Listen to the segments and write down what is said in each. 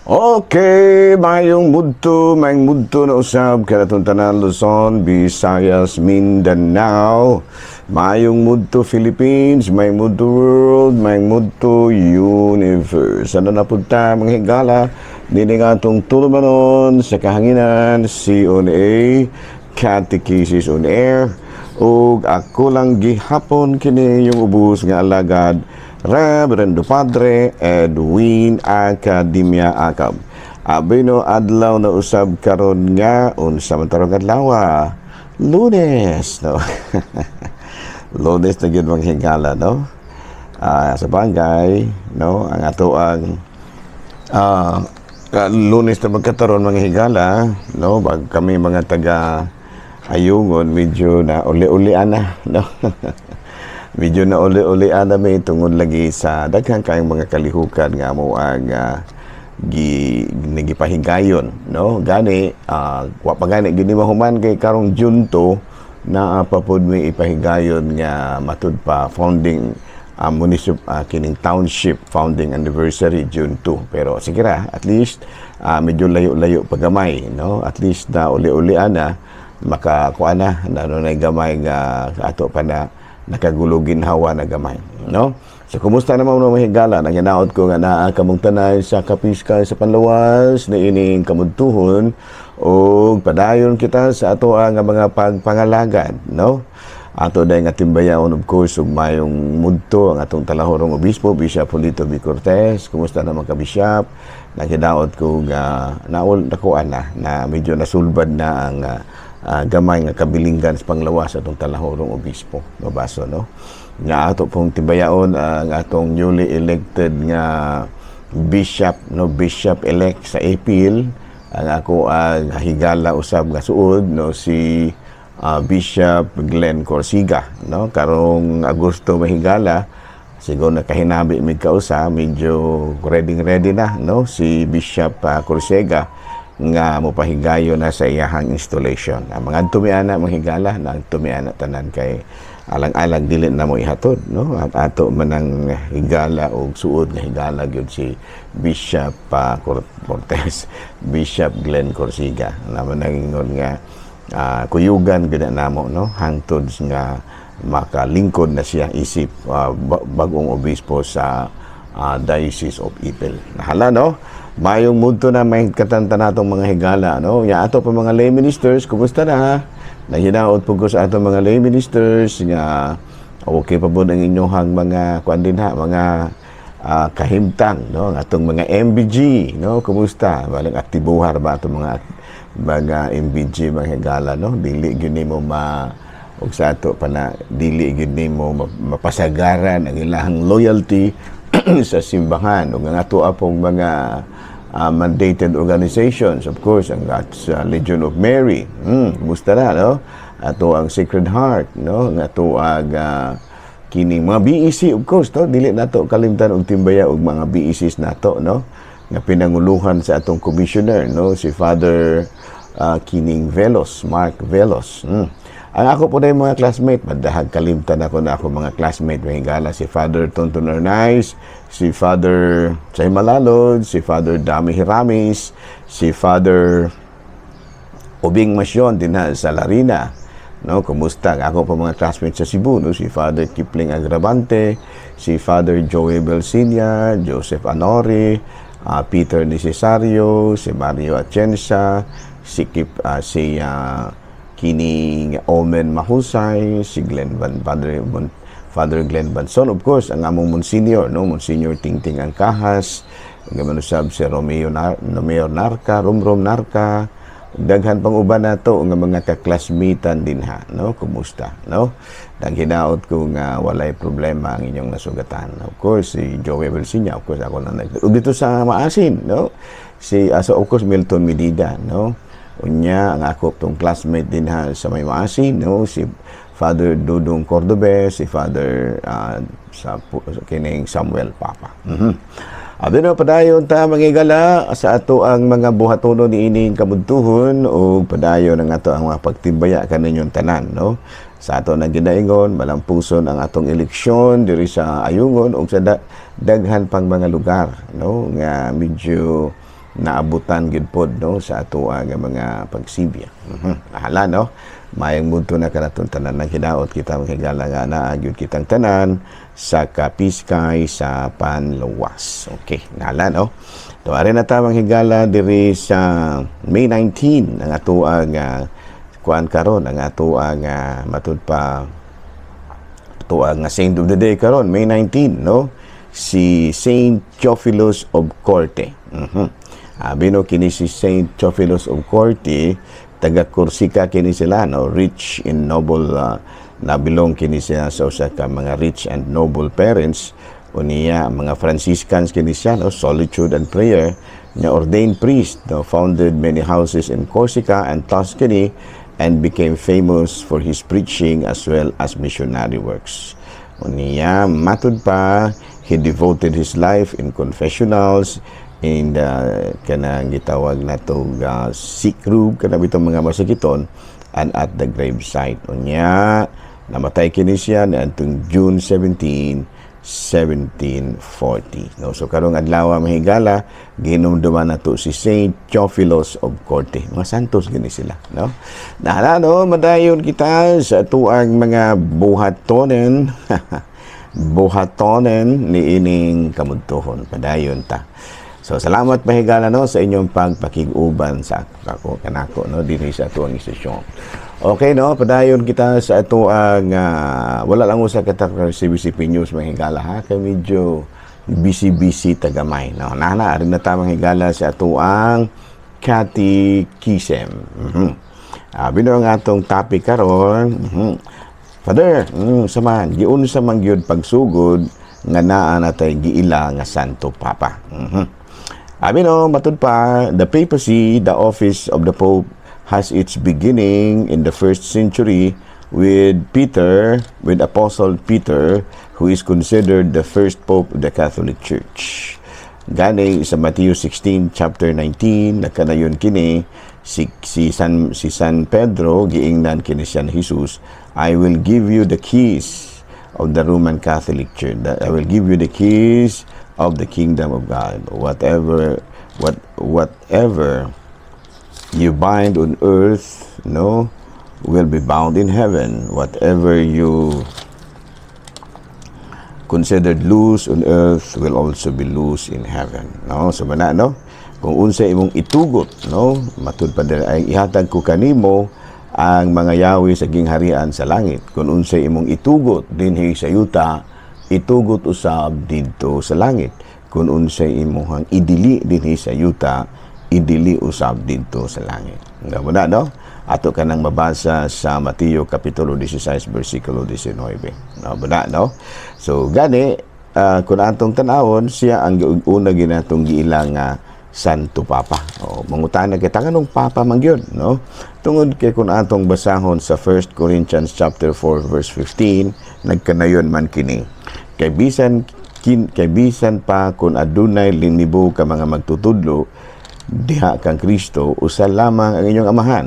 Okay, mayong mudto na usab kanatong tanan, Luzon, Visayas, Mindanao. Mayong mudto Philippines, mayong mudto world, mayong mudto universe. Ano na punta, mga higala, dini nga atong tulumanon sa kahanginan, CONA, Catechesis on Air, ug ako lang gihapon kini yung ubos nga alagad, Reverendo Padre Edwin Academia Acab. Abi no, adlaw na usab karon nga unsa man tarong adlaw? Lunes, no? Lunes na gyud, mga higala, no? Sa bagay, no, ang ato ang Lunes na magkataron, mga higala, no? Bag kami mga taga Ayungon, medyo na uli-ulian na, no? Medyo na uli-ulian na may tungod lagi sa daghang kayong mga kalihukan nga mo ang gi nagipahigayon, no? Gani wa pa gani gyud ni mahuman kay karong June 2 na pa pod may ipahigayon nga matud pa founding municip kining township founding anniversary, June 2. Pero sige ra, at least medyo layo-layo pa gamay, no? At least na uli-ulian na makakuha na na na gamay nga ato pa na nakagulugin hawa na gamay, no? So kumusta naman, mga higala? Nanginaot ko nga naa kamong tanan sa kapiskay sa panlawas na ining kamudtuhon ug padayon kita sa ato ang mga pagpangalagad, no? Ato dahil nga timbayaon, of course, ug mayong mudto ang atong talahorong obispo, Bishop Julito B. Cortez. Kumusta naman ka, Bishop? Naginaot ko nga naul nakuan na na medyo nasulbad na ang gamay nga kabilinggan sa panglawas atong talahorong obispo, mabaso, no? Nga ato pong timbayaon ang atong newly elected nga bishop, no, bishop elect sa Ipil, ang ako ang higala usab nga suod, no, si Bishop Glenn Corsiga, no? Karong Agosto, mahigala, siguro nakahinabi mig kausa, medyo ready ready na, no, si Bishop Corsiga nga mopahigayon na sa iyahang installation. Ang mga tumiana, mga higala, na tumiana tanan kay alang-alang dili na mo ihatod, no? At ato manang higala og suod nga higala gyud si Bishop Cortez, Bishop Glenn Corsiga. Naman nangingon nga kuyugan gyud na namo, no, hangtod nga makalingkod na siya isip bagong obispo sa Diocese of Ipil. Nahala, no? Mayong mudto na may katanta natong mga higala, no? Ya ato pa mga lay ministers, kumusta na? Nahinaot po ko sa atong mga lay ministers nga okay pa po ang inyong mga kuan din ha, mga kahimtang, no? Ang atong mga MBG, no? Kumusta? Balang aktibuhar ba atong mga MBG, mga higala, no? Dili gyud nimo ma ug sa ato pa na dili gyud nimo mapasagaran ang ilahang loyalty sa simbahan ug ang ato apong mga mandated organizations, of course ang at sa Legion of Mary, kumusta na, no? Ato ang Sacred Heart, no? Ang ato ang kining mga BEC, of course, no? Dili nato kalimtan og timbaya og mga BECs nato, no, nga pinanguluhan sa atong commissioner, no, si Father kining Velos, Mark Velos. Ang ako po na yung mga classmate, madahag kalimtan ako na ako mga classmate, may higala, si Father Tonton Arnaiz, si Father Chay Malalod, si Father Dami Hiramis, si Father Ubing Masyon din ha, sa Larina. No, kumusta? Ako pa mga classmates sa Cebu, no, si Father Kipling Agravante, si Father Joey Belsinia, Joseph Anori, Peter Necesario, si Mario Atienza, si Kip, si kining Omen Mahusay, si Glenn Van Padre Father Glenn Banson, of course, ang among Monsignor, no, Monsignor Tingting Angkahas, gaman usab si Romeo Romeo Narca, Romrom Narca, daghan pang uban nato nga mga kaklasmitan din ha, no? Kumusta, no? Nang hinaot ko nga walay problema ang inyong nasugatan. Of course, si Joey Belsinya, of course, ako na nag ug dito sa Maasin, no? Si so of course Milton Medida, no? Unya ang ako tong classmate din ha sa may Maasin, no? Si Father Dudong Cordobes, si Father sa kining Samuel Papa. Abi no, padayon ta, mga higala, sa ato ang mga buhatono ni ining kamudtuhon ug padayon ang ato ang mga pagtimbaya kaninyong tanan, no? Sa ato nang ginaingon, malampuson ang atong eleksyon diri sa Ayungon ug sa daghan pang mga lugar, no, nga medyo naabutan gid pod, no, sa ato nga mga pagsibya. Ahala, no? Maayong budto na kanatong tanan. Nang hinaot kita, mga higala, nga naa gyud kitang tanan sa kapiskay sa panluwas. Okay, nahala, no? To ari na ta, mga higala, diri sa May 19 ang ato ang kuan karon, ang ato ang matud pa ato ang saint of the day karon, May 19, no, si Saint Theophilus of Corte. Abi no, kini si Saint Theophilus of Corte, taga Corsica kini sila, no, rich in noble, nabilong kini siya sa usa ka mga rich and noble parents. Unya mga Franciscans kini siya, no, solitude and prayer nga ordained priest, no, founded many houses in Corsica and Tuscany and became famous for his preaching as well as missionary works. Unya matud pa, he devoted his life in confessionals, in the kanang gitawag nato sick room, kanang bitong mga masakiton, and at the gravesite. Unya namatay kini siya niadtong June 17, 1740. No, so karong adlaw, mga higala, gihinumduman nato si Saint Theophilus of Corte. Mga santos gani sila, no? Nahala, no, madayon kita sa atuang mga buhatonen. Buhatonen ni ining kamudtuhon. Padayon ta. So salamat, mahigala, no, sa inyong pagpakig-uban sa ako kanako, no, dinhi sa atuang istasyon. Okay, no, padayon kita sa atuang wala lang usa ka CBCP News, mga higala, ha, kay medyo busy-busy tagamay, no. Nana ari na ta, mga higala, sa atuang Catechism. Abi no, ang atong topic karon, Father, saman, giunsa man gyud pagsugod nga naa natay giila nga Santo Papa? Abi no, matud pa, the papacy, the office of the Pope, has its beginning in the first century with Peter, with Apostle Peter, who is considered the first Pope of the Catholic Church. Gani sa Matthew 16 chapter 19 nakanayon kini si San Pedro, giingnan kini siya ni Jesus, "I will give you the keys of the Roman Catholic Church. That I will give you the keys of the kingdom of God. Whatever you bind on earth, no, will be bound in heaven. Whatever you considered loose on earth will also be loose in heaven." No? So mana, no? Kung unsa imong itugot, no? Matud pa diri ay ihatag ko kanimo ang mga yawi sa gingharian sa langit. Kung unsa imong itugot dinhi sa yuta, itugot usab didto sa langit. Kung unsay imong idili dinhi sa yuta, idili usab didto sa langit. Nga mo na, no? Ato ka nang mabasa sa Mateo Kapitulo 16, versikulo 19. No, mo na, no? So, gani, kung atong tanawon, siya ang una ginatong giila nga Santo Papa. O, mangutana kita nganong Papa man gyud, no? Tungod kay kung atong basahon sa 1 Corinthians chapter 4 verse 15, nagkanayon man kini. Kay bisan pa kung adunay linibo ka mga magtutudlo diha kang Kristo, usa lamang ang inyong amahan.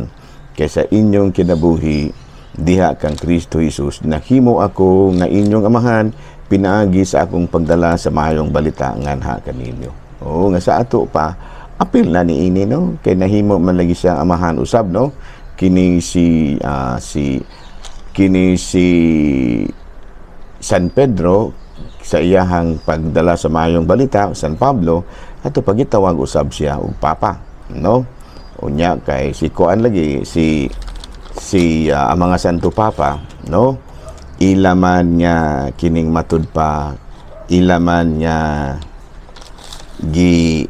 Kay sa inyong kinabuhi diha kang Kristo Jesus, nahimo ako nga inyong amahan pinaagi sa akong pagdala sa maayong balita nganha kaninyo. Oo, nga sa ato pa apil na niini, no, kay nahimo man lagi siya amahan usab, no, kini si San Pedro sa iyahang pagdala sa maayong balita, San Pablo, ato pagitawag usab siya og papa, no? Unya kay si kuan lagi si ang mga Santo Papa, no? Ila man nga kining matud pa ila man nga gi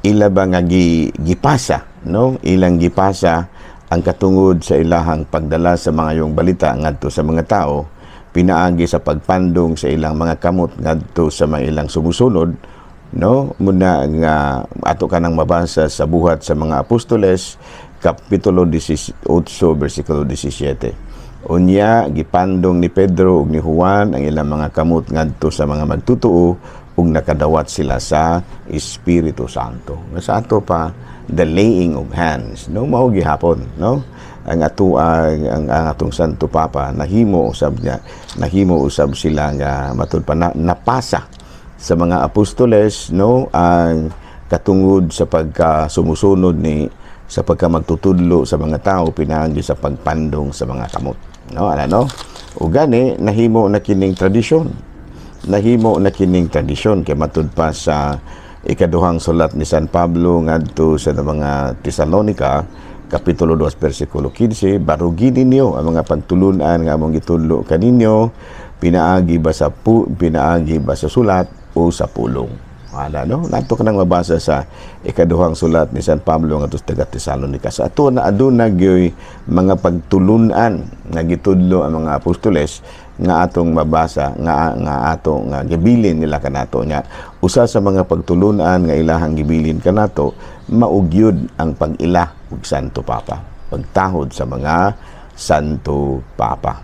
ila ba nga gi, gipasa, no, ilang gipasa ang katungod sa ilahang pagdala sa maayong balita ngadto sa mga tao pinaagi sa pagpandong sa ilang mga kamot ngadto sa mga ilang sumusunod, no? Muna nga ato kanang mabasa sa Buhat sa mga Apostoles kapitulo 18 bersikulo 17. Unya gipandong ni Pedro ug ni Juan ang ilang mga kamot ngadto sa mga magtutuo ug nakadawat sila sa Espiritu Santo. Nga sa ato pa, the laying of hands, no, mao gihapon, no, ang ato ang atong Santo Papa nahimo usab niya, nahimo usab sila nga matud pa na, napasa sa mga apostoles, no, ang katungod sa pagka sumusunod ni sa pagka magtutudlo sa mga tao pinaagi sa pagpandong sa mga kamot, no? Ana, no? O gani nahimo na kining tradisyon, nahimo na kining tradisyon kay matud pa sa ikaduhang sulat ni San Pablo ngadto sa mga Tesalonica, kapitulo 2, bersikulo 15, "Barugin ninyo ang mga pagtulunan nga among gitudlo kaninyo pinaagi ba sa sulat o sa pulong." Wala, no? Nato ka nang mabasa sa ikaduhang sulat ni San Pablo ngadto sa taga Tesalonica. Sa ato na aduna gyoy mga pagtulunan nga gitudlo ang mga apostoles nga atong mabasa nga ato nga gibilin nila kanato nya. Usa sa mga pagtulunan nga ilahang gibilin kanato mao gyud ang pag-ila og Santo Papa, pagtahod sa mga Santo Papa.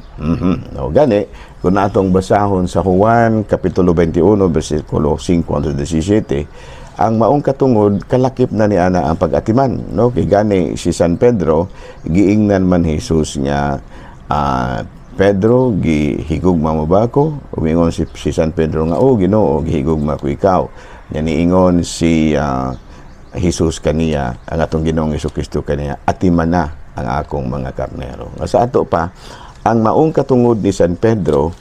No, gani, kung atong basahon sa Juan, Kapitulo 21, versikulo 5 hangtod 17, ang maong katungod, kalakip na ni ana ang pag-atiman. No? Kay gani, si San Pedro, giingnan man Jesus nga, "Pedro, gihigugma mo ba ako?" Umingon si San Pedro nga, "Oh, Ginoo, gihigugma ko ikaw." Nya niingon si Jesus kaniya, ang atong Ginoong Kristo kaniya, "Atiman na ang akong mga karnero." Nga sa ato pa, ang maong katungod ni San Pedro,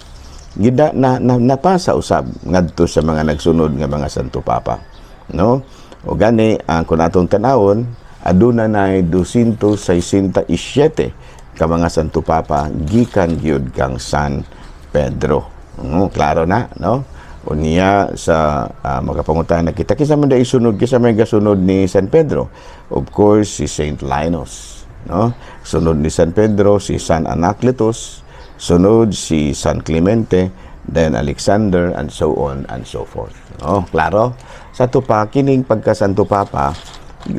gida na napasa usab ngadto sa mga nagsunod nga mga Santo Papa. No? O gani, ang kung atong tan-awon, aduna nay 267 ka mga Santo Papa gikan gyud kang San Pedro. No, klaro na, no? Unya sa makapangutana kita, kinsa man day sunod, kinsa may gasunod ni San Pedro? Of course, si Saint Linus, no? Sunod ni San Pedro si San Anacletus, sunod si San Clemente, then Alexander, and so on and so forth. No, klaro? Sa ato pa, kining pagka Santo Papa,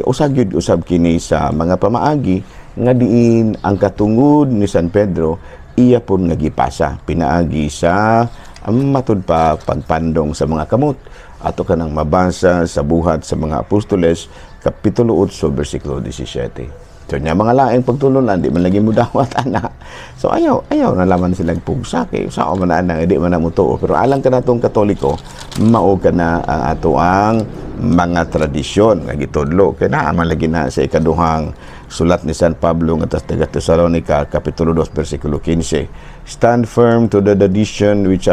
usag gyud usab kini sa mga pamaagi nga diin ang katungod ni San Pedro iya pon nga gipasa pinaagi sa ang matud pa pagpandong sa mga kamot. Ato ka nang mabasa sa Buhat sa mga Apostoles, kapitulo 8, bersikulo 17. So nya mga laing pagtulunan, di man lagi mo dawat ana. So ayaw ayaw na laman silang pugsa kay sa man ana, di man na mo tuo. Pero alang kanatong Katoliko, mao ka na ang ato ang mga tradisyon nga gitudlo. Kay naa man lagi na sa ikaduhang sulat ni San Pablo nga tas taga Tesalonica, kapitulo 2, bersikulo 15. "Stand firm to the tradition which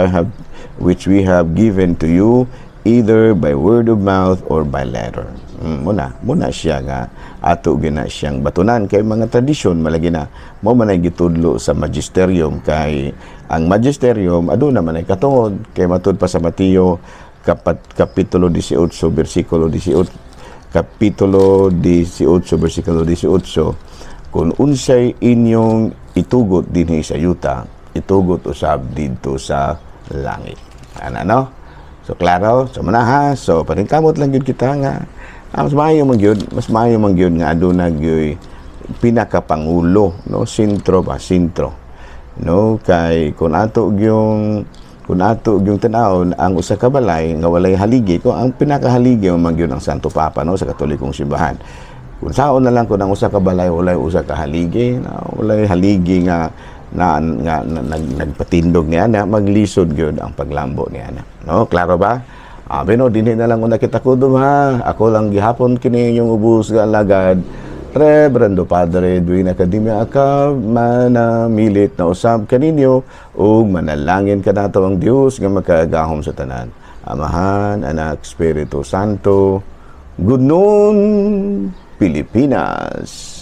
we have given to you either by word of mouth or by letter." Muna siya nga ato gina siyang batunan kay mga tradisyon malagi na mo man ay gitudlo sa magisterium, kay ang magisterium aduna man ay katungod, kay matud pa sa Mateo kapitulo 18 bersikulo 18, kapitulo 18 bersikulo 18, "Kung unsay inyong itugot dinhi sa yuta, itugot usab didto sa langit." Ana, no? So klaro, so muna ha. So paningkamot lang gyud kita nga mas maayo man gyud nga aduna gyud pinakapangulo, no, sentro ba, sentro. No, kay kung ato gyung tan-awon ang usa ka balay nga walay haligi, kung ang pinakahaligi man gyud ang Santo Papa, no, sa Katolikong simbahan. Kung saon na lang kung ang usa ka balay walay usa ka haligi, na walay haligi nga nagpatindog niya na, maglisod gyud ang paglambo niya na. No, klaro ba? Ah, bino dinhi na lang una kita kudum ha. Ako lang gihapon kini inyong ubos nga alagad, Reverendo Padre Edwin Academia Acab, manamilit na usab kaninyo ug manalangin kanato ang Dios nga makagahom sa tanan. Amahan, Anak, Espiritu Santo. Good noon, Pilipinas.